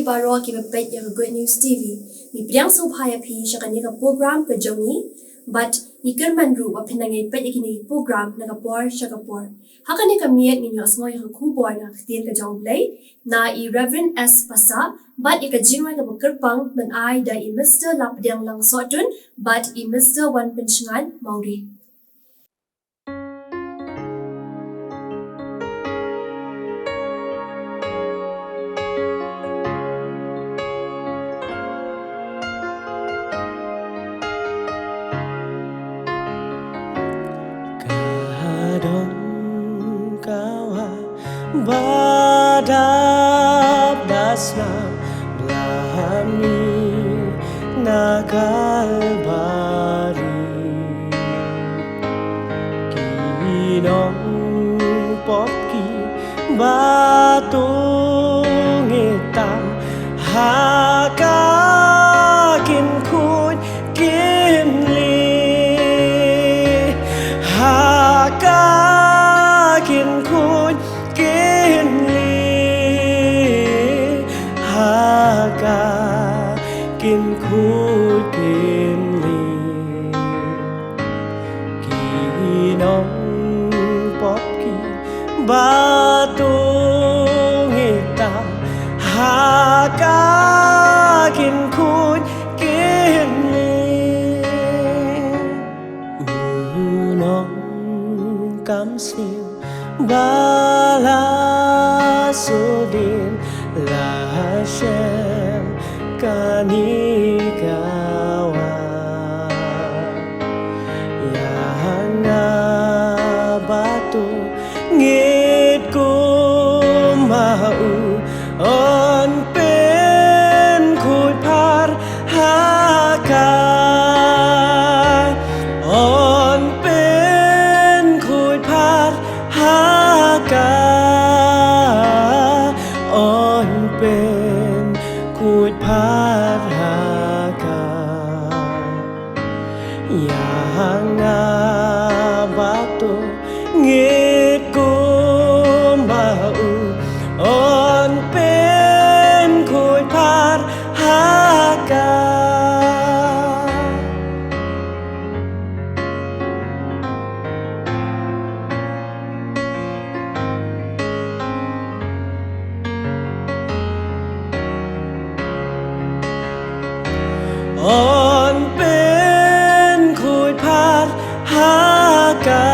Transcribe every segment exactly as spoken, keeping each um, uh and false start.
Baroh kiba peit ïa ka Good News T V. Ngi pdiang sngewbha ïa phi sha kane ka program ka jong ngi. Bad ngi kyrmen ruh ba phin nang ïa peit ïa kine ki program na ka por sha ka por. Ha kane ka miet ngin ïohsngew ïa ka khubor na ka ktien ka jong U Blei na i Reverend S Passah, bad ïa ka jingrwai kaba kyrpang ban ai da i Mister Lapdiang Langsohtun bad i Mister Wanpynshngain Mawrie. Ka don ka wah ba dap da snam bad la mih na Kalbari. Ki nongpop kiba tu ngeit tam ha ka kin khuid kin lih, ha ka kin khuid kin lih, ha ka kin khuid kin lih. Ki nongpop kiba tu ngeit tam ha ka kin khuid kin lih. U nongkam sniew ba la sdien la shem kane ka wah. Ïa nga ba tu ngeit kum ma u, yn pynkhuid phar ha ka, yn pynkhuid phar ha ka, yn pynkhuid phar ha ka. Ïa nga ba tu ngeit kum ma u, yn pynkhuid phar ha ka. Yn pynkhuid phar ha ka,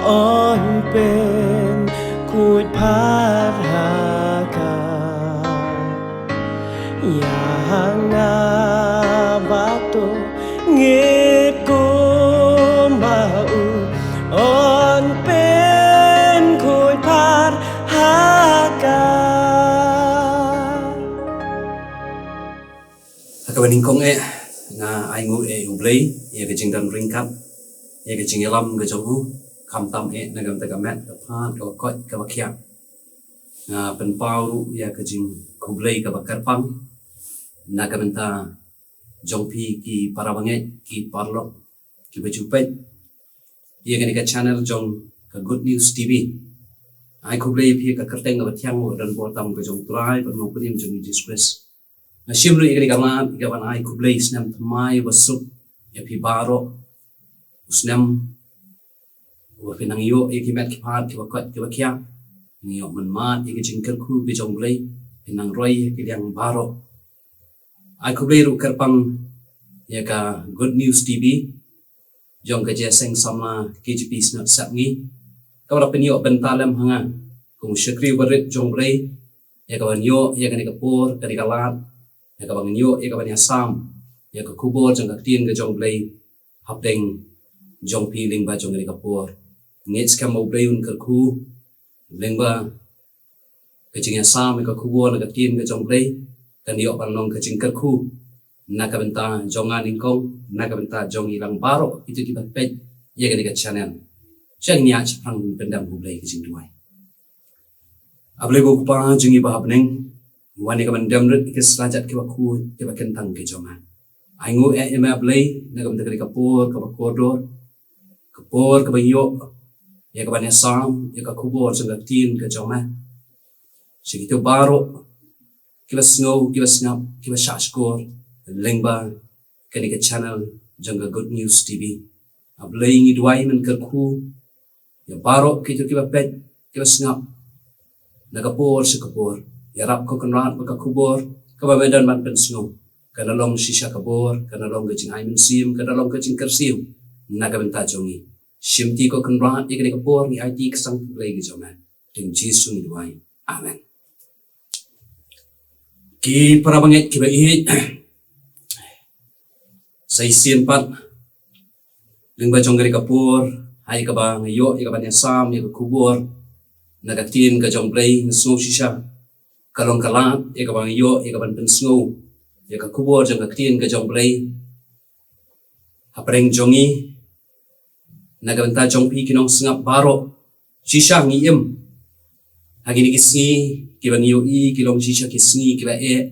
yn pynkhuid phar ha ka. Ïa nga ba tu ngeit kum ma u, yn pynkhuid phar ha ka. Ha kaba nyngkong eh, nga ainguh eh ïa U Blei ïa ka jingdon ryngkat, ïa ka jingïalam ka jong u, khamtam eh na ka bynta ka met, ka phad, kaba koit, kaba khiah. Nga pynpaw ruh ïa ka jingkhublei kaba kyrpang na ka bynta jong phi ki para bangeit, ki paralok kiba ju peit ïa kane ka channel jong ka Good News T V. Ai khublei ïa phi ha ka kyrteng kaba thiang bad don bor tam ka jong U Trai bad U Nongpynim jong ngi Jisu Khrist. Nga shim ruh ïa kane ka lad ïa ka ban ai khublei snem thymmai ba suk ïa phi baroh. U snem uba phin nang ïoh ïa ki met ki phad kiba koit kiba khiah, nang ïoh mynmat ïa ki jingkyrkhu ki jong U Blei, phin nang roi ïa ki liang baroh. Ai khublei ruh kyrpang ïa ka Good News T V jong ka Jingïaseng Samla K J P Synod Sepngi, kaba la pynïoh bynta lem ha nga kum u shakri barit jong U Blei, ïa ka ban ïoh ïa kane ka por, kane ka lad, ïa ka ban ïoh ïa ka ban ïasam ïa ka khubor jong ka ktien ka jong U Blei hapdeng jong phi lyngba jong kane ka por. Ngeit skhem ba U Blei un kyrkhu lyngba ka jingïasam ïa ka khubor na ka ktien ka jong U Blei, kan ïoh ban long ka jingkyrkhu na ka bynta jong nga nyngkong, na ka bynta jong ngi lang baroh kito kiba peit ïa kane ka channel. Sha ngin ïa shaphrang pyndem, U Blei ka jingduwai. A Blei ko Kpa jong ngi ba ha bneng, wan ïa ka ban dem rit ïa ki sla jait kiba khuid kiba kyntang ki jong nga. Ainguh eh ïa me A Blei na ka bynta kane ka por kaba kordor, ka por kaba ïoh ïa ka ban ïasam ïa ka khubor jong ka ktien ka jong me. Sha kito baroh kiba sngew, kiba sngap, kiba shahshkor lyngba kane ka channel jong ka Good News T V. A Blei ngi duwai men kyrkhu ïa baroh kito kiba peit, kiba sngap na ka por sha ka por. Ïarap ko Kynrad ba ka khubor kaba me don ban pynsngew kan long shisha ka bor, kan long ka jingai mynsiem, kan long ka jingkyrsiew na ka bynta jong ngi. Shimti ko Kynrad ïa kane ka por, ngi aiti ka sang ka Blei ka jong me. Ha kyrteng Jisu ngi duwai. Amen. Ki para bangeit kiba ïeit, sa shisien pat lyngba jong kane ka por, ha kaba nga ïoh ïa kaban ïasam ïa ka khubor na ka ktien ka jong Blei, nga sngew shisha ka long ka lad ïa kaba nga ïoh ïa kaban pynsngew ïa ka khubor jong ka ktien ka jong Blei hapdeng jong ngi, na ka bynta jong phi ki nongsngap baroh. Shisha ngi im ha kine ki sngi kiba ngi ïohi ki long shisha ki sngi kiba eh,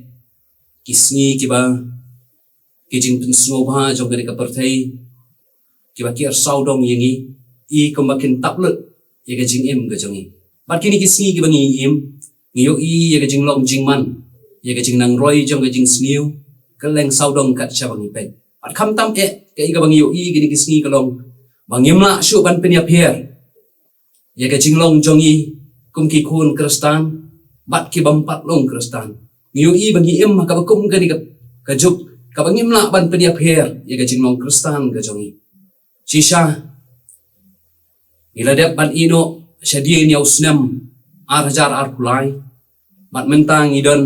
ki sngi kiba ki jingpynsngewbha jong kane ka pyrthei kiba ki arsawdong ïa ngi, i kumba kin tap lut ïa ka jingim ka jong ngi. Bad kine ki sngi kiba ngi im, ngi ïohi ïa ka jinglong jingman, ïa ka jingnang roi jong ka jingsniew, ka leng sawdong kat shaba ngi peit. Bad khamtam eh, kaei kaba ngi ïohi kine ki sngi ka long ba ngim lah shuh ban pynïapher ïa ka jinglong jong ngi kum ki khun Khristan bad ki bym pat long Khristan. Ngi ïohi ba ngi im ha kaba kum kane ka, ka juk kaba ngim lah ban pynïapher ïa ka jinglong Khristan ka jong ngi. Shisha ngi la dep ban ïehnoh shadien ïa u snem ar hajar arphew lai, bad mynta ngi don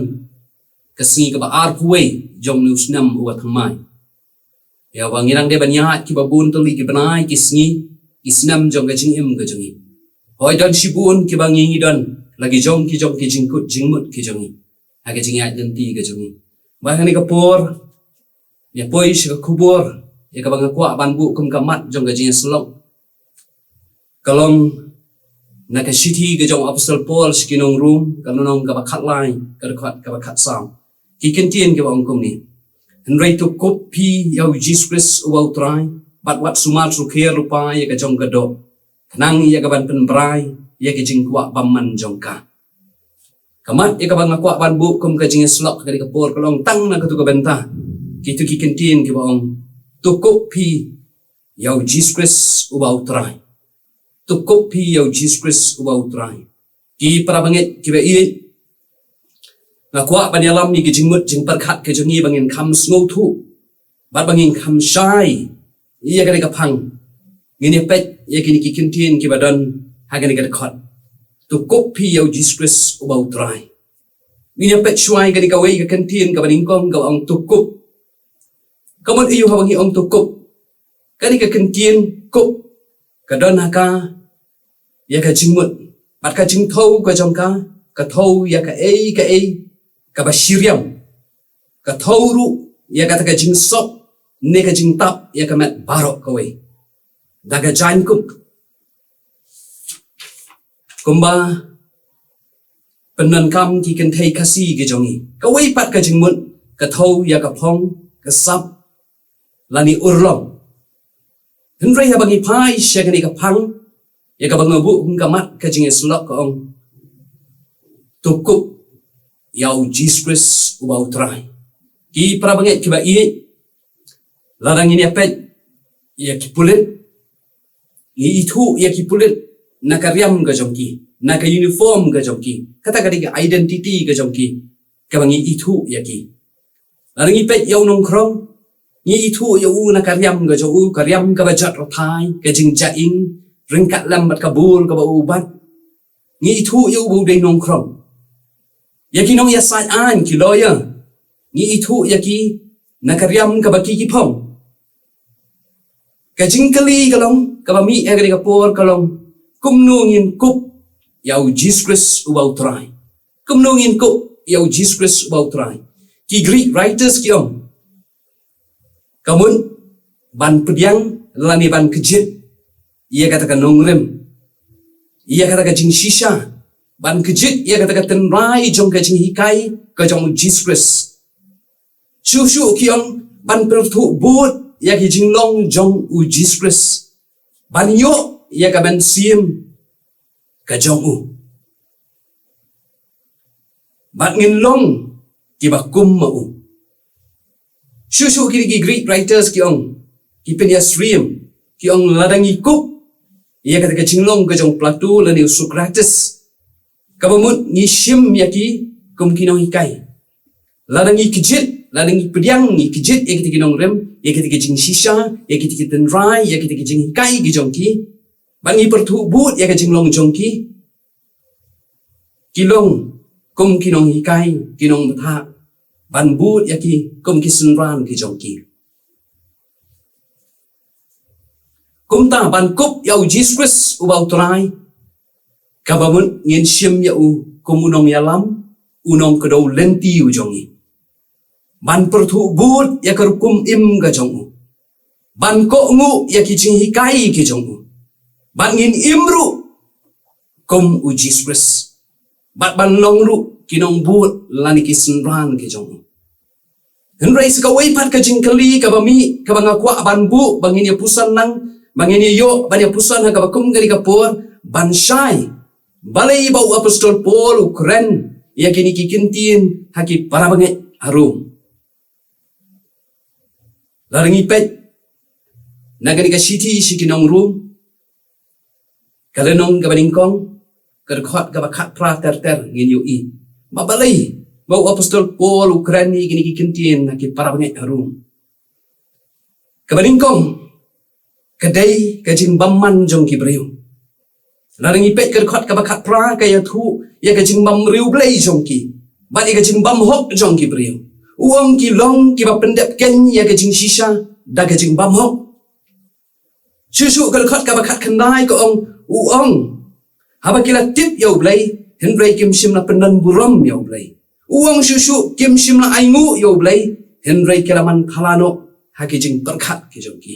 ka sngi kaba arphew wei jong une u snem uba thymmai. Ïa, ba ngi dang dei ban ïaid kiba bun tylli ki bnai, ki sngi, ki snem jong ka jingim ka jong ngi. Hooid, don shibun kiba ngi, ngi don la ki jong ki jong ki jingkut jingmut ki jong ngi ha ka jingïaid lynti ka jong ngi. Bad ha kane ka por, ïa poi sha ka khubor ïa kaba nga kwah ban buh kum ka mat jong ka jingïasyllok, ka long na ka shithi ka jong u Apostol Paul sha ki nong Rom, ka lynnong kaba khatlai, ka dkhot kaba khatsaw. Ki kyntien kiba ong kumne: Hynrei to kup phi ïa u Jisu Khrist uba u Trai, bad wat sumar sukher lypa ïa ka jong ka doh, khnang ïa kaban pynbrai ïa ka jingkwah bymman jong ka. Ka mat ïa kaba nga kwah ban buh kum ka jingïasyllok ha kane ka por ka long tang na katu ka bynta, kito ki kyntien kiba ong: To kup phi ïa u Jisu Khrist uba u Trai. To kup phi ïa u Jisu Khrist uba u Trai. Ki para bangeit kiba ïeit, nga kwah ban ïalam ïa ki jingmut jingpyrkhat ka jong ngi ba ngin kham sngewthuh bad ba ngin kham shai ïa kane ka phang. Ngin ïa peit ïa kine ki kyntien kiba don ha kane ka dkhot: To kup phi ïa u Jisu Khrist uba u Trai. Ngin ïa peit shuwa ïa kane kawei ka kyntien kaba nyngkong kaba ong to kup. Ka mut aïu haba ngi ong to kup? Kane ka kyntien kup ka don ha ka ïa ka jingmut bad ka jingthew ka jong ka, ka thew ïa kaei kaei kaba shiriam, ka thew ruh ïa kata ka jingsop ne ka jingtap ïa ka met baroh kawei da ka jaiñkup. Kumba pyndonkam ki kynthei Khasi ki jong ngi, kawei pat ka jingmut ka thew ïa ka phong, ka sap lane urlong. Hynrei haba ngi phai sha kane ka phang ïa kaba nga buh kum ka mat ka jingïasyllok ka ong to kup ïa u Jisu Khrist uba u Trai. Ki para bangeit kiba ïeit, lada ngin ïa peit ïa ki pulit, ngi ithuh ïa ki pulit na ka riam ka jong ki, na ka uniform ka jong ki. Kata ka dei ka identity ka jong ki kaba ngi ithuh ïa ki. Lada ngi peit ïa u nongkhrong, ngi ithuh ïa u na ka riam ka jong u, ka riam kaba jot rthai, ka jingjahing, ryngkat lem bad ka bor kaba u bat. Ngi ithuh ïa u ba u dei nongkhrong. Ïa ki nongïasaid aiñ, ki lawyer, ngi ithuh ïa ki na ka riam kaba ki ki phong. Ka jingkylli ka long, kaba mih ha kane ka por ka long, kumno ngin kup ïa u Jisu Khrist uba u Trai? Kumno ngin kup ïa u Jisu Khrist uba u Trai? Ki Greek writers ki ong, ka mut ban pdiang lane ban kjit ïa kata ka nongrim, ïa kata ka jingshisha, ban kjit ïa kata ka tynrai jong ka jinghikai ka jong u Jisu Khrist. Shuh shuh ki ong ban pyrthuh bud ïa ki jinglong jong u Jisu Khrist, ban ïoh ïa ka mynsiem ka jong u. Bad ngin long kiba kum ma u. Shuh shuh kine ki Greek writers ki ong, ki pynïasyriem, ki ong lada ngi kup ïa kata ka jinglong ka jong Plato lane u Socrates, kaba mut ngi shim ïa ki kum ki nonghikai. Lada ngi kjit, lada ngi pdiang, ngi kjit ïa kita ki nongrim, ïa kita ki jingshisha, ïa kita ki tynrai, ïa kita ki jinghikai ki jong ki, bad ngi pyrthuh bud ïa ka jinglong jong ki, ki long kum ki nonghikai, ki nongmihkhmat, ban bud ïa ki kum ki synran ki jong ki. Kumta ban kup ïa u Jisu Khrist uba u Trai, kaba mut ngin shim ïa u kum u nongïalam, u nongkdew lynti u jong ngi. Ban pyrthuh bud ïa ka rukom im ka jong u. Ban kohnguh ïa ki jinghikai ki jong u. Ban ngin im ruh kum u Jisu Khrist. Bad ban long ruh ki nongbud lane ki synran ki jong u. Hynrei sa kawei pat ka jingkylli kaba mih, kaba nga kwah ban buh, ba ngin ïa puson lang, ba ngin ïa ïoh, ban ïa puson ha kaba kum kane ka por, ban shai. Balei ba u Apostol Paul u kren ïa kine ki kyntien ha ki para bangeit ha Rom. Lada ngi peit na kane ka shithi sha ki nong Rom, ka lynnong kaba nyngkong, ka dkhot kaba khatphra ter ter ngin ïohi ba balei ba u Apostol Paul u kren ïa kine ki kyntien ha ki para bangeit ha Rom. Kaba nyngkong, ka dei ka jingbymman jong ki briew. Lada ngi peit ka dkhot kaba khatphra, ka ïathuh ïa ka jingbymriewblei jong ki bad ïa ka jingbymhok jong ki briew. U ong ki long kiba pyndep keiñ ïa ka jingshisha da ka jingbymhok. Shuh shuh ka dkhot kaba khatkhyndai ka ong, u ong, haba ki la tip ïa u Blei, hynrei kim shym la pyndon burom ïa u Blei. U ong shuh shuh, kim shym la ainguh ïa u Blei, hynrei ki la man thala noh ha ki jingpyrkhat ki jong ki.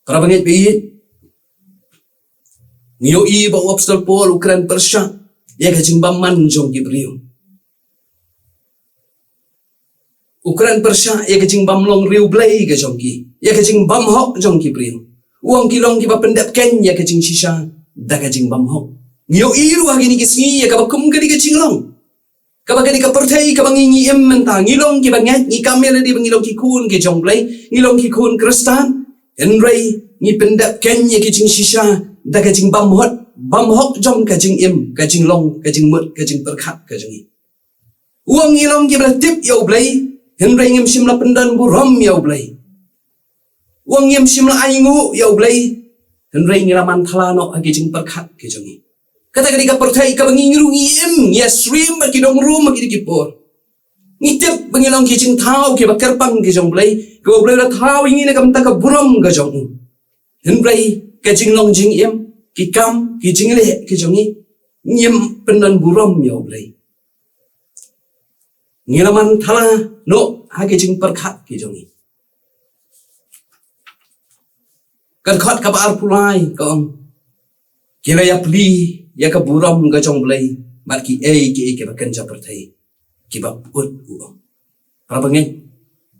Para bangeit ba ïeit, ngi ïohi ba u Apostol Paul u kren pyrshah ïa ka jingbymman jong ki briew. U kren pyrshah ïa ka jingbymlong riewblei ka jong ki, ïa ka jingbymhok jong ki briew. U ong ki long kiba pyndep keiñ ïa ka jingshisha da ka jingbymhok. Ngi ïohi ruh ha kine ki sngi ïa kaba kum kane ka jinglong. Kaba kane ka pyrthei kaba ngi, ngi im mynta, ngi long kiba ngeit, ngi kam ïa lade ba ngi long ki khun ki jong u Blei, ngi long ki khun Khristan. Hynrei ngi pyndep keiñ ïa ka jingshisha da ka jingbymhok, bymhok jong ka jingim, ka jinglong, ka jingmut, ka jingpyrkhat ka jong ngi. U ong ngi long kiba la tip ïa u Blei, hynrei ngim shym la pyndon burom ïa u Blei. U ong ngim shym la ainguh ïa u Blei, hynrei ngi la man thala noh ha ki jingpyrkhat ki jong ngi. Kata ka dei ka pyrthei kaba ngi ruh ngi im, ngi ïasyriem bad ki nong Rom ha kine ki por. Ngi tip ba ngi long ki jingthaw kiba kyrpang ki jong u Blei, kaba u Blei u la thaw ïa ngi na ka bynta ka burom ka jong u. Hynrei ka jinglong jingim, ki kam, ki jingleh ki jong ngi, ngim pyndon burom ïa u Blei. Ngi la man thala noh ha ki jingpyrkhat ki jong ngi. Ka dkhot kaba arphew lai ka ong, ki la ïapli ïa ka burom ka jong u Blei bad kiei kiei kiba kynja pyrthei, kiba pyut, u ong. Para bangeit,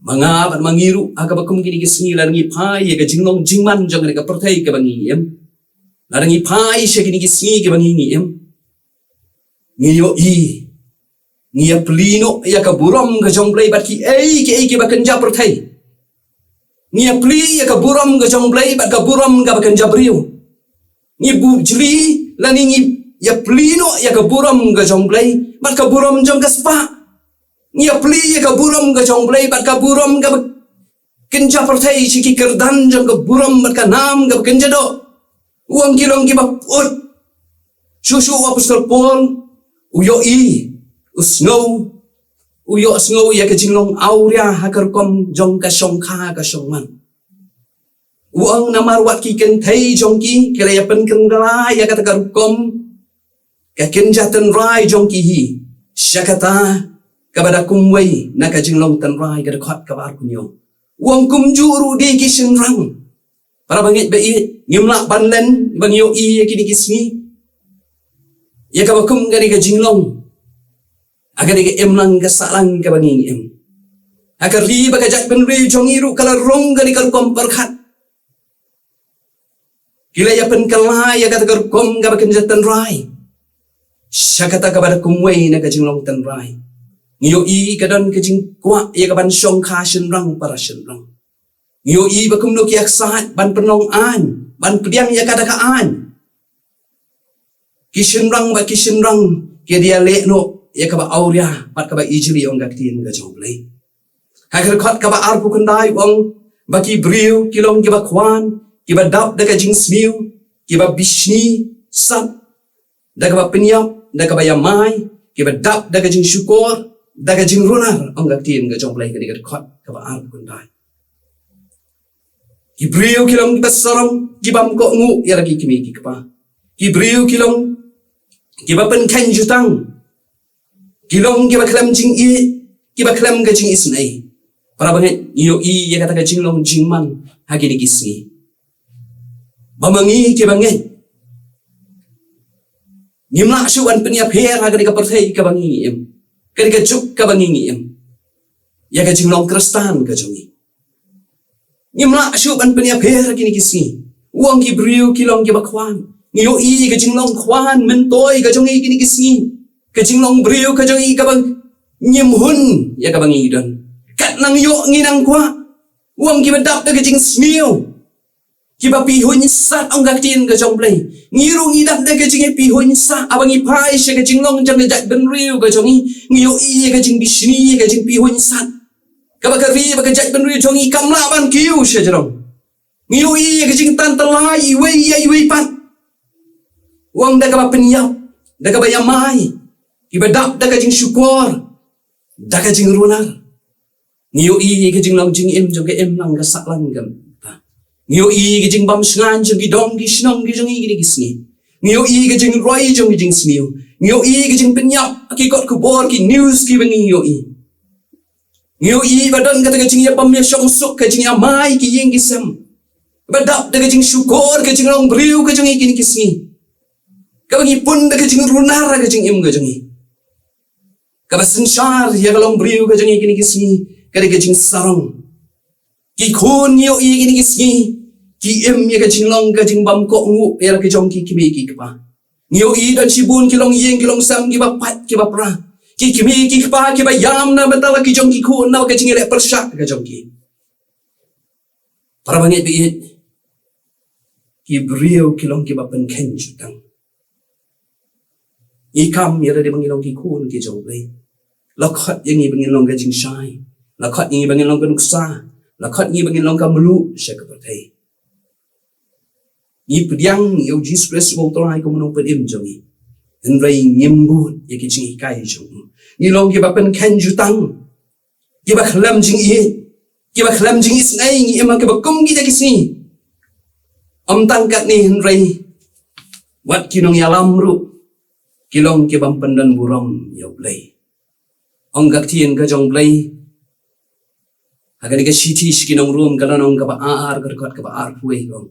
ma nga bad ma ngi ruh ha kaba kum kine ki sngi, lada ngi phai ïa ka jinglong jingman jong kane ka pyrthei kaba ngi im, lada ngi phai sha kine ki sngi kiba ngi, ngi im, ngi ïohi, ngi ïapli noh ïa ka burom ka jong u Blei bad kiei kiei kiba kynja pyrthei. Ngi ïapli ïa ka burom ka jong u Blei bad ka burom kaba kynja briew. Ngi bujli lane ngi ïapli noh ïa ka burom ka jong u Blei bad ka burom jong ka spah. Ngi ïapli ïa ka burom ka jong u Blei bad ka burom kaba kynja pyrthei sha ki kyrdan jong ka burom bad ka nam kaba kynja doh. U ong ki long kiba pyut. Shuh shuh u Apostol Paul u ïohi, u sngew, u ïohsngew ïa ka jinglong awria ha ka rukom jong ka shongkha ka shongman. U ong namar wat ki kynthei jong ki, ki la ïapynkylla ïa kata ka rukom ka kynja tynrai jong ki hi sha kata kaba da kumwei na ka jinglong tynrai, ka dkhot kaba arphew hynñiew. U ong kumjuh ruh de ki shynrang. Para bangeit ba ïeit, ngim lah ban len ba ngi ïohi ïa kine ki sngi, ïa kaba kum kane ka jinglong ha kane ka imlang ka sahlang kaba ngi im. Ha ka ri bad ka jaitbynriew jong ngi ruh ka la rung kane ka rukom pyrkhat. Ki la ïapynkylla ïa kata ka rukom kaba kynja tynrai. sha kata kaba da kumwei na ka jinglong tynrai. Ngi ïohi ka don ka jingkwah ïa ka ban shongkha shynrang para shynrang. Ngi ïohi ba kumno ki ïaksaid ban pynlong aiñ, ban pdiang ïa kata ka aiñ. Ki shynrang bad ki shynrang ki da ïaleh noh ïa kaba awria bad kaba ijli, ong ka ktien ka jong U Blei. Ha ka dkhot kaba arphew khyndai u ong ba ki briew ki long kiba khwan, kiba dap da ka jingsniew, kiba bishni sat da kaba pynïap, da kaba ïamai, kiba dap da ka jingshukor, da ka jingrunar, ong ka ktien ka jong U Blei ha kane ka dkhot kaba arphew khyndai. Ki briew ki long kiba sarong, ki bym kohnguh ïa la ki kmie ki kpa. Ki briew ki long kiba pynkheiñ jutang, ki long kiba khlem jingïeit, kiba khlem ka jingisynei. Para bangeit, ngi ïohi ïa kata ka jinglong jingman ha kine ki sngi. Ba ma ngi kiba ngeit, ngim lah shuh ban pynïapher ha kane ka pyrthei kaba ngi im, kane ka juk kaba ngi im, ïa ka jinglong Khristan ka jong ngi. Ngim lah shuh ban pynïapher ha kine ki sngi. U ong ki briew ki long kiba khwan. Ngi ïohi ka jinglong khwan myntoi ka jong ngi kine ki sngi. Ka jinglong briew ka jong ngi kaba ngim hun ïa kaba ngi don. Katno ngi ïoh ngi nang kwah. U ong kiba dap da ka jingsniew, kiba pyrhuiñ sat, ong ka ktien ka jong U Blei. Ngi ruh ngi dap da ka jingpyrhuiñ sat haba ngi phai sha ka jinglong jong ka jaitbynriew ka jong ngi. Ngi ïohi ïa ka jingbishni, ïa ka jingpyrhuiñ sat, kaba ka ri bad ka jaitbynriew jong ngi kam lah ban kiew shajrong. Ngi ïohi ïa ka jingtan tyllai iwei ïa iwei pat. U ong da kaba pynïap, da kaba ïamai, kiba dap da ka jingshukor, da ka jingrunar. Ngi ïohi ïa ka jinglong jingim jong ka imlang ka sahlang ka mynta. Ngi ïohi ïa ka jingbam shngaiñ jong ki dong ki shnong ki jong ngi kine ki sngi. Ngi ïohi ïa ka jingroi jong ka jingsniew. Ngi ïohi ïa ka jingpynïap, ki kot khubor, ki news kiba ngi ïohi. Ngi ïohi ba don kata ka jingïabam ïashong suk, ka jingïamai ki ïing ki sem, ba dap da ka jingshukor, ka jinglong briew ka jong ngi kine ki sngi. Kaba ngi pun da ka jingrunar ha ka jingim ka jong ngi. Kaba synshar ïa ka long briew ka jong ngi kine ki sngi, ka dei ka jingsarong. Ki khun ngi ïohi kine ki sngi ki im ïa ka jinglong ka jingbam kohnguh ïa la ki jong ki kmie ki kpa. Ngi ïohi don shibun ki long ïing ki long sem, kiba pait kiba pra, ki kmie ki kpa kiba ïam na bynta la ki jong ki khun, na ka jingïaleh pyrshah ka jong ki. Para bangeit ba ïeit, ki briew ki long kiba pynkheiñ jutang. Ngi kam ïa lade ba ngi long ki khun ki jong U Blei. La khot ïa ngi ba ngin long ka jingshai, la khot ïa ngi ba ngin long ka nuksa, la khot ïa ngi ba ngin long ka mluh sha ka pyrthei. Ngi pdiang ïa U Jisu Khrist uba U Trai kum u nongpynim jong ngi, hynrei ngim bud ïa ki jinghikai jong u. Ngi long kiba pynkheiñ jutang, kiba khlem jingïeit, kiba khlem jingisynei, ngi im ha kiba kum kita ki sngi. Ym tang katne hynrei wat ki nongïalam ruh ki long ki bym pyndon burom ïa U Blei. Ong ka ktien ka jong U Blei ha kane ka shithi sha ki nong Rom, ka lynnong kaba ar, ka dkhot kaba arphew wei, ka ong: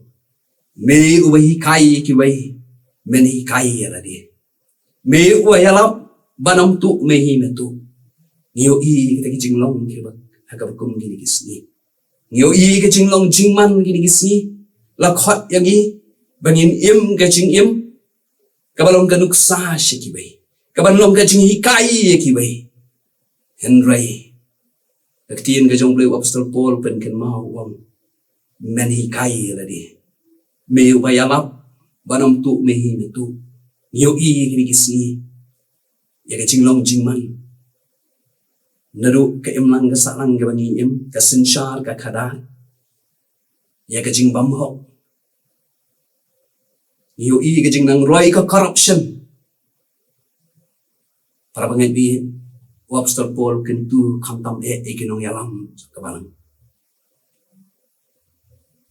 Me uba hikai ïa kiwei, men hikai ïa lade. Me uba ïalap ban ym tuh, me hi me tuh. Ngi ïohi kita ki jinglong kiba ha kaba kum kine ki sngi. Ngi ïohi ka jinglong jingman kine ki sngi. La khot ïa ngi ba ngin im ka jingim kaba long ka nuksa sha kiwei, kaban long ka jinghikai ïa kiwei. Hynrei ka ktien ka jong U Blei, u apostol Paul u pynkynmaw, u ong: Men hikai ïa lade. Me uba ïalap ban ym tuh, me hi me tuh. Ngi ïohi kine ki sngi ïa ka jinglong jingman. Naduh ka imlang ka sahlang kaba ngi im, ka synshar ka khadar, ïa ka jingbymhok. Ngi ïohi ka jingnang roi, ka corruption. Para bangeit ba ïeit, u apostol Paul u kyntu khamtam eh ïa ki nongïalam ka balang.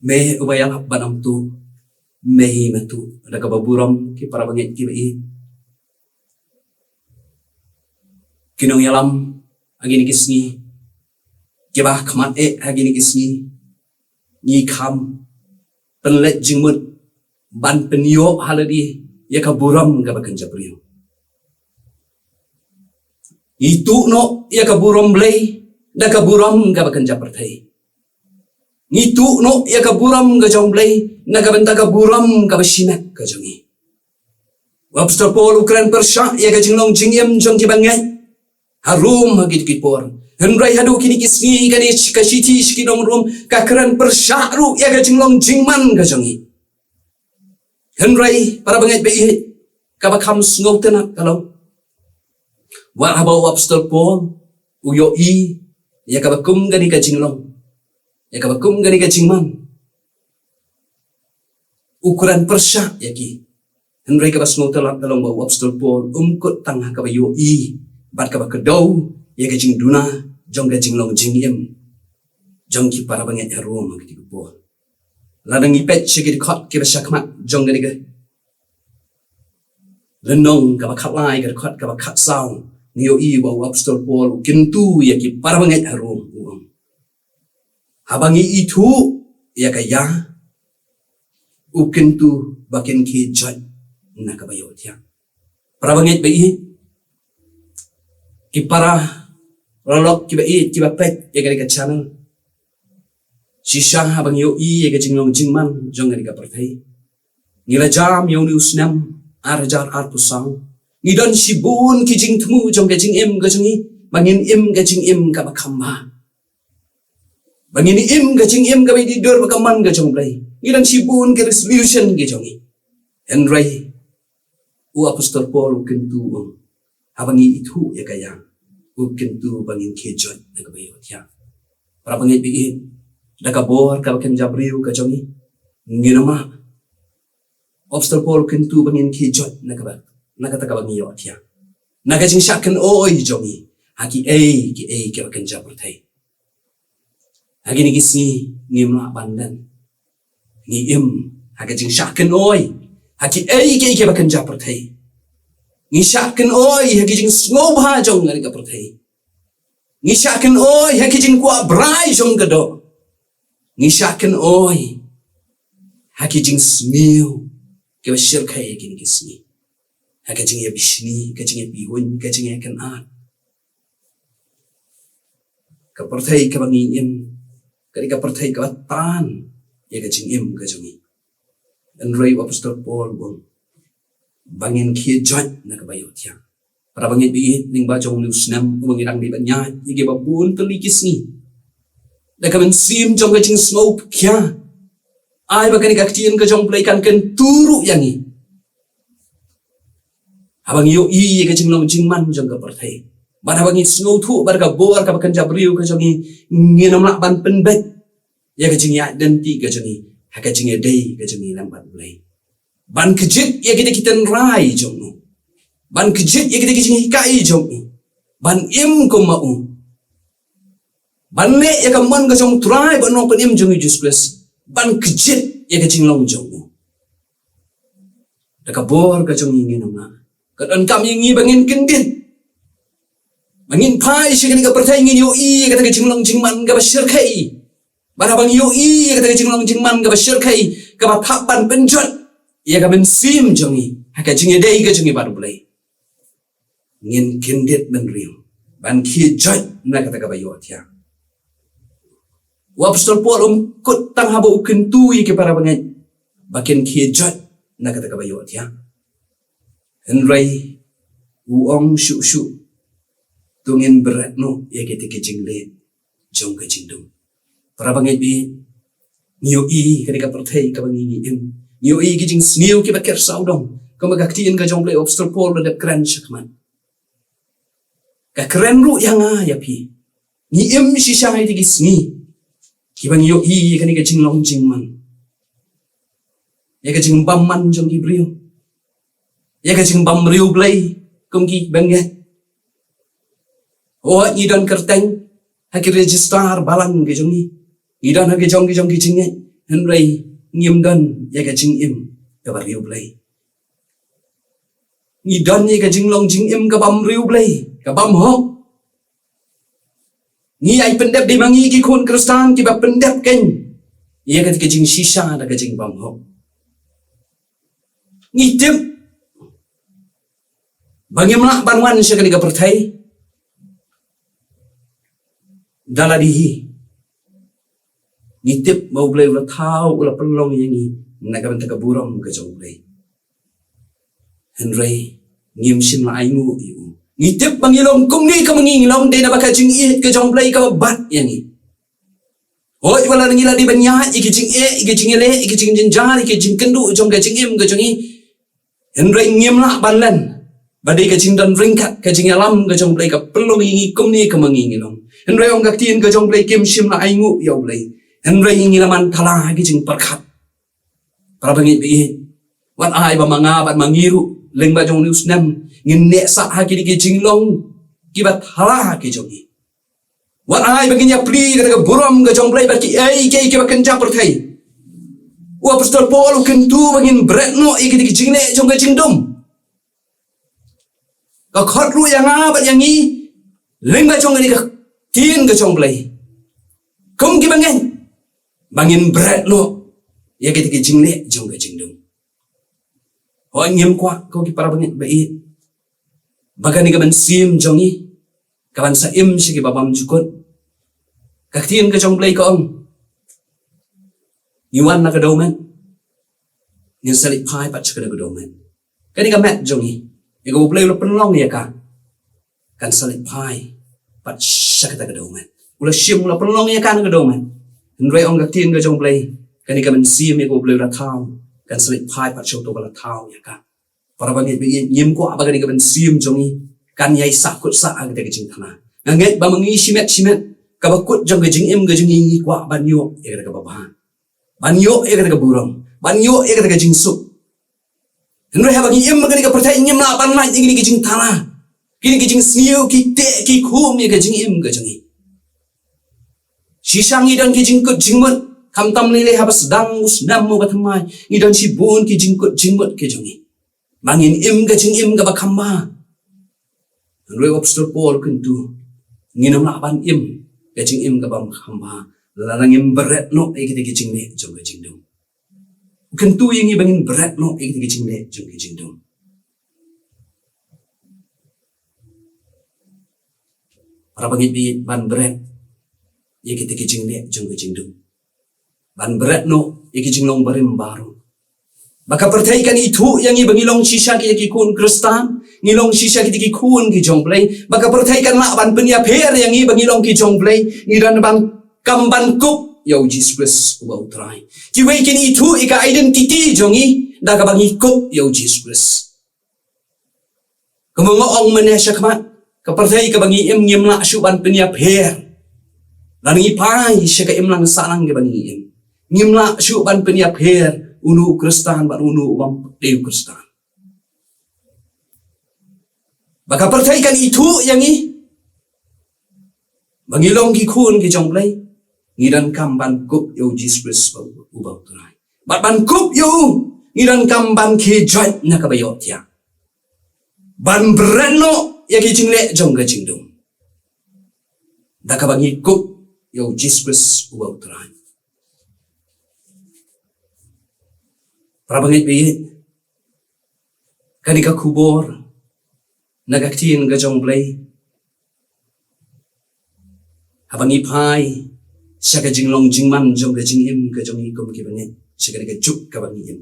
Me uba ïalap ban ym tuh, me hi me tuh. Da kaba burom ki para bangeit kiba ïeit, ki nongïalam ha kine ki sngi, kiba khmat eh ha kine ki sngi, ngi kham pynleit jingmut ban pynïoh ha lade ïa ka burom kaba kynja briew. Ngi tuh noh ïa ka burom Blei da ka burom kaba kynja pyrthei. Ngi tuh noh ïa ka burom ka jong Blei na ka bynta ka burom kaba shimet ka jong ngi. U Apostol Paul u kren pyrshah ïa ka jinglong jingim jong ki bangeit ha Rom ha kito ki por. Hynrei haduh kine ki sngi kane ka shithi sha ki nong Rom ka kren pyrshah ruh ïa ka jinglong jingman ka jong ngi. Hynrei para bangeit ba ïeit, kaba kham sngewtynnat ka long, wat haba u Apostol Paul u ïohi ïa kaba kum kane ka jinglong, ïa kaba kum kane ka jingman, u kren pyrshah ïa ki. Hynrei kaba sngewtynnat ka long ba u Apostol Paul um kut tang ha kaba ïohi bad kaba kdew ïa ka jingduna jong ka jinglong jingim jong ki para bangeit ha Rom ha kito ki por. Lada ngi peit sha ki dkhot kiba shakhmat jong kane ka lynnong kaba khatlai, ka dkhot kaba khatsaw, ngi ïohi ba u Apostol Paul u kyntu ïa ki para bangeit ha Rom, u ong, haba ngi ithuh ïa ka ïa, u kyntu ba kin khie joit na kaba ïohthiah. Para bangeit ba ïeit, ki para paralok kiba ïeit kiba peit ïa kane ka channel, shisha haba ngi ïohi ïa ka jinglong jingman jong kane ka pyrthei, ngi la jam ïa une u snem ar hajar arphew saw, ngi don shibun ki jingthmu jong ka jingim ka jong ngi ba ngin im ka jingim kaba kham bha, ba ngin im ka jingim kaba dih dur bad ka mon ka jong U Blei. Ngi don shibun ki resolution ki jong ngi. Hynrei u Apostol Paul u kyntu, u ong, haba ngi ithuh ïa ka ïa, u kyntu ba ngin khie joit na kaba ïohthiah. Para bangeit ba ïeit, da ka bor kaba kynja briew ka jong ngi, ngin ym lah. U Apostol Paul u kyntu ba ngin khie joit na kaba, na kata kaba ngi ïohthiah, na ka jingshah kynoi jong ngi ha kiei kiei kiba kynja pyrthei. Ha kine ki sngi ngim lah ban don, ngi im ha ka jingshah kynoi ha kiei kiei kiba kynja pyrthei. Ngi shah kynoi ha ki jingsngewbha jong kane ka pyrthei. Ngi shah kynoi ha ki jingkwah brai jong ka doh. Ngi shah kynoi ha ki jingsniew kiba shyrkhei ha kine ki sngi, ha ka jingïabishni, ka jingïapihuiñ, ka jingïakynad. Ka pyrthei kaba ngi im, ka dei ka pyrthei kaba tan ïa ka jingim ka jong ngi. Hynrei u Apostol Paul u ong ba ngin khie joit na kaba ïohthiah. Para bangeit ba ïeit, lyngba jong une u snem uba ngi dang dei ban ïaid ïa kiba bun tylli ki sngi da ka mynsiem jong ka jingsngewkhia, ai ba kane ka ktien ka jong U Blei kan kyntu ruh ïa ngi. Haba ngi ïohi ïa ka jinglong jingman jong ka pyrthei, bad haba ngi sngewthuh bad ka bor kaba kynja briew ka jong ngi, ngin ym lah ban pynbeit ïa ka jingïaid lynti ka jong ngi ha ka jingïadei ka jong ngi lem bad U Blei. Ban kjit ïa kita ki tynrai jong u, ban kjit ïa kita ki jinghikai jong u, ban im kum ma u, ban leh ïa ka mon ka jong U Trai bad U Nongpynim jong ngi Jisu Khrist, ban kjit ïa ka jinglong jong u. Da ka bor ka jong ngi ngin ym lah. Ka donkam ïa ngi ba ngin kyndit, ba ngin phai sha kane ka pyrthei, ngin ïohi ïa kata ka jinglong jingman kaba shyrkhei. Bad haba ngi ïohi ïa kata ka jinglong jingman kaba shyrkhei, kaba thap ban pynjot ïa ka mynsiem jong ngi ha ka jingïadei ka jong ngi bad U Blei, ngin kyndit bynriew ban khie joit na kata kaba ïohthiah. U Apostol Paul um kut tang haba u kyntu ïa ki para bangeit ba kin khie joit na kata kaba ïohthiah. Hynrei u ong shuh shuh, to ngin bret noh ïa kita ki jingleh jong ka jingdum. Para bangeit ba ïeit, ngi ïohi kane ka pyrthei kaba ngi, ngi im, ngi ïohi ki jingsniew kiba ker sawdong, kumba ka ktien ka jong U Blei, u Apostol Paul u la dep kren shakhmat. Ka kren ruh ïa nga ïa phi. Ngi im shisha ha kita ki sngi kiba ngi ïohi ïa kane ka jinglong jingman, ïa ka jingbymman jong ki briew, ïa ka jingbymriewblei kum ki bangeit. Hooid, ngi don kyrteng ha ki register balang ki jong ngi, ngi don ha ki jong ki jong ki jingngeit, hynrei ngim don ïa ka jingim kaba riewblei. Ngi don ïa ka jinglong jingim ka bym riewblei, ka bym hok. Ngi ai pyndep, dei ma ngi ki khun Khristan kiba pyndep kein ïa kata ka jingshisha da ka jingbymhok. Ngi tip ba ngim lah ban wan sha kane ka pyrthei da lade hi. Ngi tip ba U Blei u la thaw, u la pynlong ïa ngi na ka bynta ka burom ka jong U Blei. Hynrei ngim shym la ainguh ïa u. Ngi tip ba ngi long kumne kumba ngi long dei na ba ka jingïeit ka jong U Blei kaba bat ïa ngi. Hooid, wat la ngi la dei ban ïaid ïa ki jingeh, ïa ki jingïaleh, ïa ki jingjynjar, ïa ki jingkynduh jong ka jingim ka jong ngi, hynrei ngim lah ban len ba dei ka jingdon ryngkat ka jingïalam ka jong U Blei ka pynlong ïa ngi kumne kumba ngi ngi long. Hynrei ong ka ktien ka jong U Blei, kim shym la ainguh ïa U Blei. Hynrei ngi la man thala ha ki jingpyrkhat. Para bangeit baieit, wat ai ba ma nga bad ma ngi ruh lyngba jong une u snem ngin neh sah ha kine ki jinglong kiba thala ki jong ngi. Wat ai ba ngin ïapli ïa kata ka burom ka jong U Blei bad kiei kiei kiba kynja pyrthei. U apostol Paul u kyntu ba ngin bret noh ïa kine ki jingleh jong ka jingdum. Ka khot ruh ïa nga bad ïa ngi lyngba jong kane ka ktien ka jong U Blei kum ki bangeit ba ngin bret noh ïa kata ka jingleh jong ka jingdum. Hooid, ngim kwah, ko ki para bangeit baieit, ba kane ka mynsiem jong ngi ka ban sa im sha kiba bymjukut. Ka ktien ka jong U Blei ka ong, ngi wan na ka dewmet, ngin sa leit phai pat sha ka dewmet. Kane ka met jong ngi, ïa kaba U Blei u la pynlong ïa ka, kan sa leit phai pat sha kata ka dewmet. U la shim, u la pynlong ïa ka na ka dewmet. Hynrei ong ka ktien ka jong U Blei, kane ka mynsiem ïa kaba U Blei u la thaw kan sa leit phai pat sha uto ba la thaw ïa ka. Para bangeit baieit, ngim kwah ba kane ka mynsiem jong ngi kan ïai sahkut sah ha kata ka jingthana. Nga ngeit ba ma ngi shimet shimet, kaba kut jong ka jingim ka jong ngi, ngi kwah ban ïoh ïa kata kaba bha, ban ïoh ïa kata ka burom, ban ïoh ïa kata ka jingsuk. Hynrei haba ngi im ha kane ka pyrthei ngim lah ban lait ïa kine ki jingthana, kine ki jingsniew ki teh ki khum ïa ka jingim ka jong ngi. Shisha ngi don ki jingkut jingmut, khamtam lei lei haba sdang u snem uba thymmai, ngi don shibun ki jingkut jingmut ki jong ngi ba ngin im ka jingim kaba kham bha. Hynrei u apostol Paul u kyntu, ngin ym lah ban im ka jingim kaba kham bha lada ngim bret noh ïa kita ki jingleh jong ka jingdum. U kyntu ïa ngi ba ngin bret noh ïa kita ki jingleh jong ka jingdum. Para bangeit baieit, ban bret ïa kita ki jingleh jong ka jingdum, ban bret noh ïa ki jinglong barim baru. Ba ka pyrthei kan ithuh ïa ngi ba ngi long shisha kita ki khun Khristan, ngi long shisha kita ki khun ki jong U Blei. Ba ka pyrthei kan lah ban pynïapher ïa ngi ba ngi long ki jong U Blei, ngi don ban kam ban kup ïa u Jisu Khrist uba u Trai. Kiwei kin ithuh ïa ka identity jong ngi da kaba ngi kup ïa u Jisu Khrist. Kumba nga ong mynne shakhmat, ka pyrthei kaba ngi im ngim lah shuh ban pynïapher. Lada ngi phai sha ka imlang sahlang kaba ngi im, ngim lah shuh ban pynïapher uno u Khristan bad uno u bym dei u Khristan. Ba ka pyrthei kan ithuh ïa ngi ba ngi long ki khun ki jong U Blei, ngi donkam ban kup ïa u Jisu Khrist uba u Trai. Bad ban kup ïa u, ngi donkam ban khie joit na kaba ïohthiah, ban bret noh ïa ki jingleh jong ka jingdum da kaba ngi kup ïa u Jisu Khrist uba u Trai. Para bangeit baieit, kane ka khubor na ka ktien ka jong U Blei, haba ngi phai sha ka jinglong jingman jong ka jingim ka jong ngi kum ki bangeit, sha kane ka juk kaba ngi im.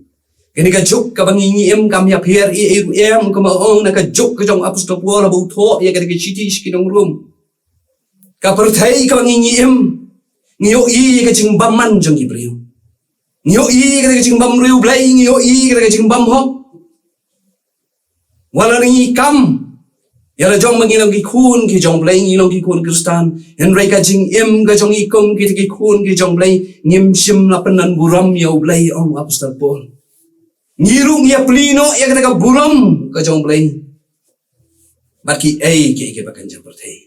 Kane ka juk kaba ngi ngi im kam ïapher ei ei ruh em, kumba ong na ka juk ka jong u apostol Paul haba u thoh ïa kane ka shithi sha ki nong Rom. Ka pyrthei kaba ngi ngi im, ngi ïohi ïa ka jingbymman jong ki briew, ngi ïohi ïa ka jingbymriewblei, ngi ïohi ïa ka jingbymhok. Wat la ngi kam ïa la jong ba ngi long ki khun ki jong U Blei, ngi long ki khun Khristan, hynrei ka jingim ka jong ngi kum kita ki khun ki jong U Blei ngim shym la pyndon burom ïa U Blei, ong u apostol Paul. Ngi ruh ngi ïapli noh ïa kata ka burom ka jong U Blei bad kiei kiei kiba kynja pyrthei.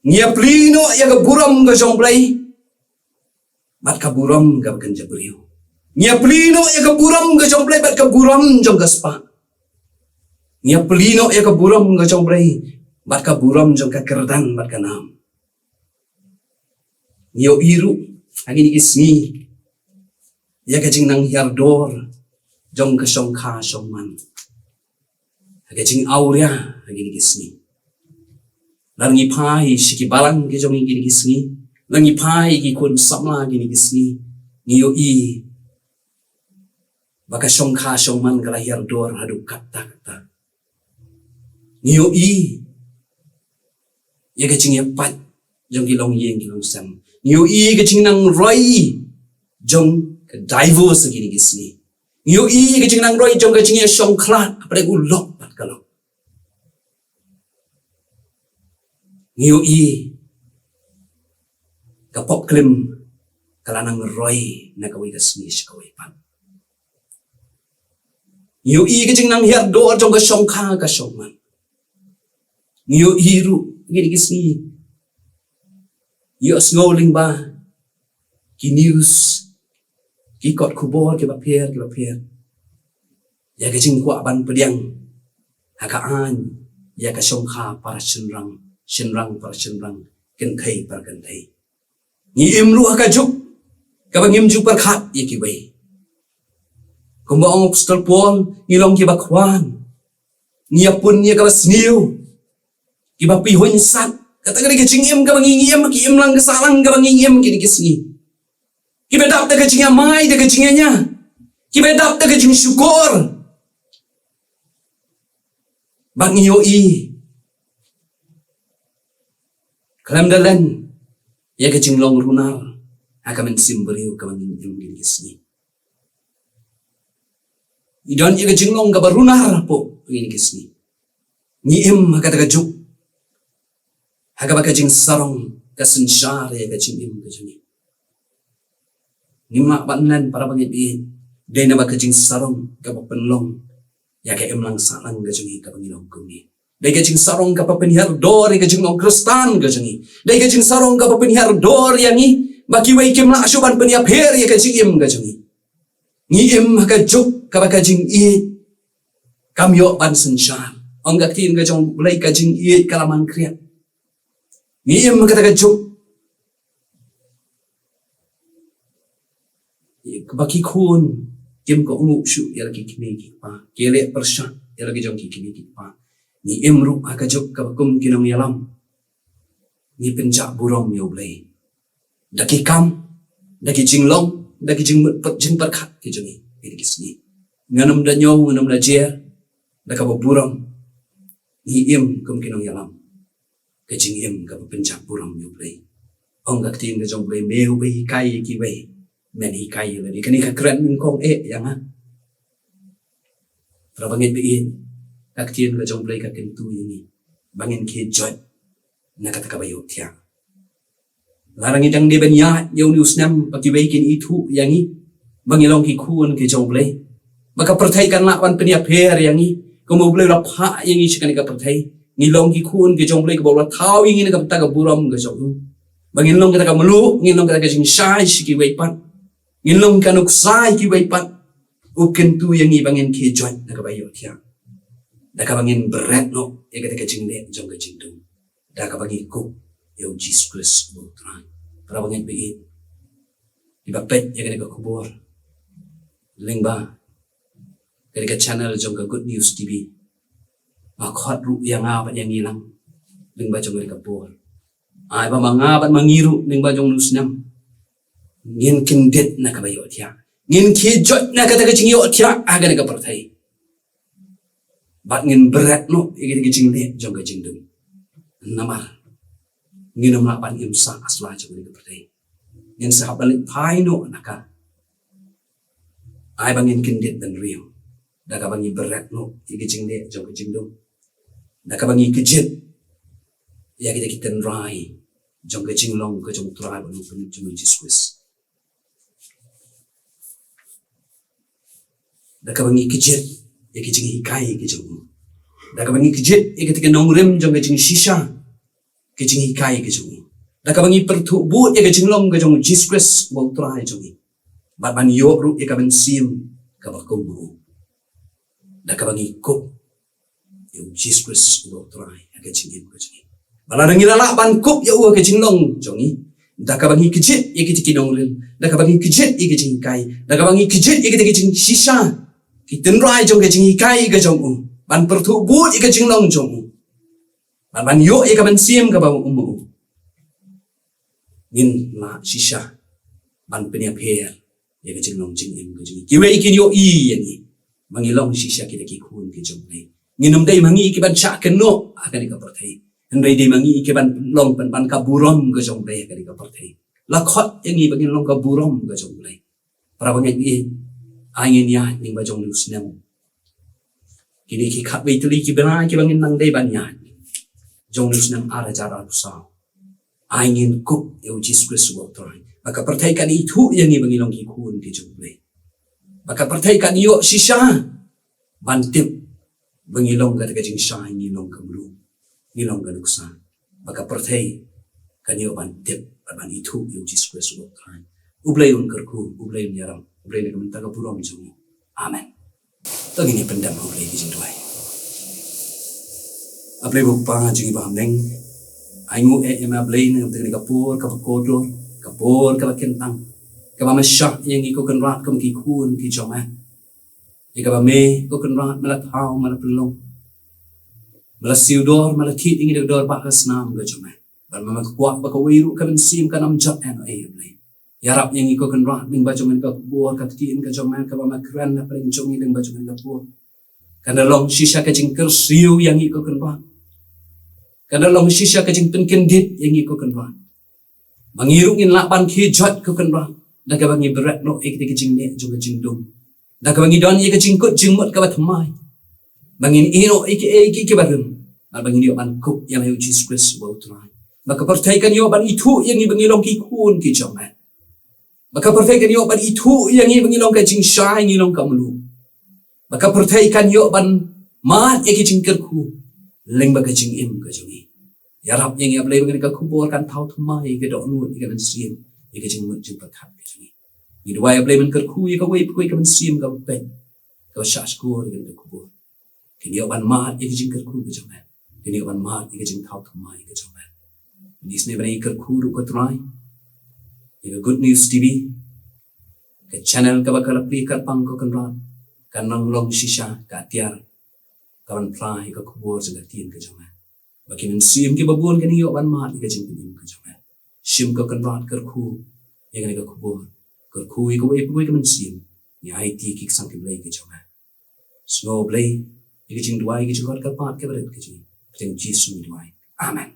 Ngi ïapli noh ïa ka burom ka jong U Blei bad ka burom kaba kynja briew. Ngi ïapli noh ïa ka burom ka jong U Blei bad ka burom jong ka spah. Ngi ïapli noh ïa ka burom ka jong U Blei bad ka burom jong ka kyrdan bad ka nam. Ngi ïohi ruh ha kine ki sngi ïa ka jingnang hiar dor jong ka shongkha shongman, ha ka jingawria ha kine ki sngi. Lada ngi phai sha ki balang ki jong ngi kine ki sngi, lada ngi phai ki khun samla kine ki sngi, ngi ïohi ba ka shongkha shongman ka la hiar dor haduh katta katta. Ngi ïohi ïa ka jingïapait jong ki longïing ki longsem. Ngi ïohi ïa ka jingnang roi jong ka divorce ha kine ki sngi. Ngi ïohi ïa ka jingnang roi jong ka jingïashongkhlad hapdeng u lok bad ka lok. Ngi ïohi ka pop klim ka la nang roi na kawei ka sngi sha kawei pat. Ngi ïohi ka jingnang hiar dor jong ka shongkha ka shongman. Ngi ïohi ruh ha kine ki sngi, ïohsngew lyngba ki news, ki kot khubor kiba pher kiba pher ïa ka jingkwah ban pdiang ha ka aiñ ïa ka shongkha para shynrang, shynrang para shynrang, kynthei para kynthei. Ngi im ruh ha ka juk kaba ngim ju pyrkhat ïa kiwei. Kumba ong u Apostol Paul, ngi long kiba khwan, ngi ïapun ïa kaba sniew, kiba pyrshah. Kata ka dei ka jingim kaba ngi, ngi im, ki imlang ka sahlang kaba ngi im ha kine ki sngi. Kiba dap da ka jingïamai, da ka jingïañia. Kiba dap da ka jingshukor. Bad ngi ïohi khlem da len ïa ka jinglong runar ha ka mynsiem briew kaba ngi im ha kine ki sngi. Ngi don ïa ka jinglong kaba runar hapoh ha kine ki sngi. Ngi im ha kata ka juk ha kaba ka jingsarong ka synshar ïa ka jingim ka jong ngi. Ngim lah ban len, para bangeit, dei naba ka jingsarong kaba pynlong ïa ka imlang sahlang ka jong ngi kaba ngi long kumne. Dei ka jingsarong kaba pynhiar dor ïa ka jinglong Khristan ka jong ngi. Dei ka jingsarong kaba pynhiar dor ïa ngi ba kiwei kim lah shuh ban pynïapher ïa ka jingim ka jong ngi. Ngi im ha ka juk kaba ka jingïeit kam ïoh ban synshar. Ong ka ktien ka jong U Blei, ka jingïeit ka la mang khriat. Ngi im ha kata ka juk kaba ki khun kim kohnguh shuh ïa la ki kmie ki kpa, ki leh pyrshah ïa la ki jong ki kmie ki kpa. Ngi im ruh ha ka juk kaba kum ki nongïalam ngi pynjah burom ïa U Blei da ki kam, da ki jinglong, da ki jingmut, jingpyrkhat ki jong ngi ha kine ki sngi. Ngam da ñiew, ngam da jer, da kaba burom ngi im kum ki nongïalam ka jingim kaba pynjah burom ïa U Blei. Ong ka ktien ka jong U Blei, me uba hikai ïa kiwei, men hikai ïa lade. Kane ka kren nyngkong eh ïa nga. Para bangeit ba ïeit, ka ktien ka jong U Blei ka kyntu ïa ngi ba ngin khie joit na kata kaba ïohthiah. Lada ngi dang dei ban ïaid ïa une u snem ba kiwei kin ithuh ïa ngi ba ngi long ki khun ki jong U Blei, ba ka pyrthei kan lah ban pynïapher ïa ngi, kumba U Blei u la phah ïa ngi sha kane ka pyrthei. Ngi long ki khun ki jong U Blei, kaba u la thaw ïa ngi na ka bynta ka burom ka jong u, ba ngin long kata ka mluh, ngin long kata ka jingshai sha kiwei pat, ngin long ka nuksa ïa kiwei pat. U kyntu ïa ngi ba ngin khie joit na kaba ïohthiah, da kaba ngin bret noh ïa kata ka jingleh jong ka jingdum, da kaba ngi kup ïa U Jisu Khrist uba U Trai. Para bangeit ba ïeit, kiba peit ïa kane ka khubor lyngba kane ka channel jong ka Good News T V, nga khot ruh ïa nga bad ïa ngi lang lyngba jong kane ka por. Ai ba ma nga bad ma ngi ruh lyngba jong une u snem ngin kyndit na kaba ïohthiah, ngin khie joit na kata ka jingïohthiah ha kane ka pyrthei, bad ngin bret noh ïa kata ka jingleh jong ka jingdum. Namar ngin ym lah ban im sah ha sla jong kane ka pyrthei, ngin sa hap ban leit phai noh na ka. Ai ba ngin kyndit bynriew da kaba ngi bret noh ïa ka jingleh jong ka jingdum, da kaba ngi kjit ïa kita ki tynrai jong ka jinglong ka jong U Trai bad U Nongpynim jong ngi U Jisu Khrist, da kaba ngi kjit ïa ki jinghikai ki jong u, da kaba ngi kjit ïa kita ki nongrim jong ka jingshisha, ki jinghikai ki jong u, da kaba ngi pyrthuh bud ïa ka jinglong ka jong U Jisu Khrist uba U Trai jong ngi, bad ban ïoh ruh ïa ka mynsiem kaba kum ma u, da kaba ngi kup ïa U Jisu Khrist uba U Trai ha ka jingim ka jong ngi. Ba lada ngi la lah ban kup ïa u ha ka jinglong jong ngi, da kaba ngi kjit ïa kita ki nongrim, da kaba ngi kjit ïa ki jinghikai, da kaba ngi kjit ïa kita ki jingshisha, ki tynrai jong ka jinghikai ka jong u, ban pyrthuh bud ïa ka jinglong jong u, ban, ban ïoh ïa ka mynsiem kaba um ma u, ngin lah shisha ban pynïapher ïa ka jinglong jingim ka jong ngi. Kiwei kin ïohi ïa ngi ba ngi long shisha kita ki khun ki jong U Blei. Ngim dei ma ngi ki ban shah kynnoh ha kane ka pyrthei, hynrei dei ma ngi ki ban long pynban ka burom ka jong U Blei ha kane ka pyrthei. La khot ïa ngi ba ngin long ka burom ka jong U Blei. Para bangeit, ai ngin ïaid lyngba jong une u snem. Kine ki khatwei tylli ki bnai kiba ngin nang dei ban ïaid jong une u snem ar hajar arphew saw. Ai ngin kup ïa U Jisu Khrist uba U Trai, ba ka pyrthei kan ithuh ïa ngi ba ngi long ki khun ki jong U Blei. Ba ka pyrthei kan ïoh shisha ban tip ba ngi long kata ka jingshai, ngi long ka mluh, ngi long ka nuksa. Ba ka pyrthei kan ïoh ban tip bad ban ithuh ïa U Jisu Khrist uba U Trai. U Blei un kyrkhu, U Blei un ïarap, U Blei un ai ka burom jong u. Amen. To ngin ïa pyndem ha U Blei ki jingduwai. A Blei ba u Kpa jong ngi ba ha bneng, ai nguh ïa me A Blei na ka bynta kane ka por kaba kordor, ka por kaba kyntang, kaba me shah ïa ngi ko Kynrad kum ki khun ki jong me. Ïa kaba me ko Kynrad me la thaw, me la pynlong, me la siew dor, me la thied ïa ngi da ka dor ba ka snam ka jong me. Bad me, me kwah ba kawei ruh ka mynsiem kan ym jot ei ei A Blei. Ïarap ïa ngi ko Kynrad lyngba jong kane ka khubor ka ktien ka jong me kaba me kren na pdeng jong ngi lyngba jong kane ka por. Kan da long shisha ka jingkyrsiew ïa ngi ko Kynrad. Kan da long shisha ka jingpynkyndit ïa ngi ko Kynrad. Ba ngi ruh ngin lah ban khie jot ko Kynrad da kaba ngi bret noh ïa kita ki jingleh jong ka jingdum, da kaba ngi don ïa ka jingkut jingmut kaba thymmai. Ba ngin ïehnoh ïa kiei kiei kiba rim, bad ba ngin ïoh ban kup ïa me U Jisu Khrist uba U Trai. Ba ka pyrthei kan ïoh ban ithuh ïa ngi ba ngi long ki khun ki jong me. Ba ka pyrthei kan ïoh ban ithuh ïa ngi ba ngi long ka jingshai, ngi long ka mluh. Ba ka pyrthei kan ïoh ban mad ïa ki jingkyrkhu lyngba ka jingim ka jong ngi. Ïarap ïa ngi A Blei ba kane ka khubor kan thaw thymmai ïa ka dohnud, ïa ka mynsiem, ïa ka jingmut jingpyrkhat ka jong ngi. Ngi duwai A Blei men kyrkhu ïa kawei pa kawei ka mynsiem kaba peit, kaba shah shkor ïa kane ka khubor. Kin ïoh ban mad ïa ka jingkyrkhu ka jong me. Kin ïoh ban mad ïa ka jingthaw thymmai ka jong me. Ngi sngewbha ban ïa kyrkhu ruh ko Trai, ïa ka Good News T V, ka channel kaba ka la plie kyrpang ko Kynrad, kan nang long shisha ka atiar ka ban phla ïa ka khubor jong ka ktien ka jong me. Ba ki mynsiem kiba bun kin ïoh ban mad ïa ka jingpynim ka jong me. Shim ko Kynrad kyrkhu ïa kane ka khubor. Kyrkhu ïa kawei pa kawei ka mynsiem. Ngi aiti ki ksang ki Blei ka jong me. Sngew Blei ïa ka jingduwai, ïa ka jingkhot kyrpad kaba rit ka jong ngi. Ha ka kyrteng Jisu ngi duwai. Amen.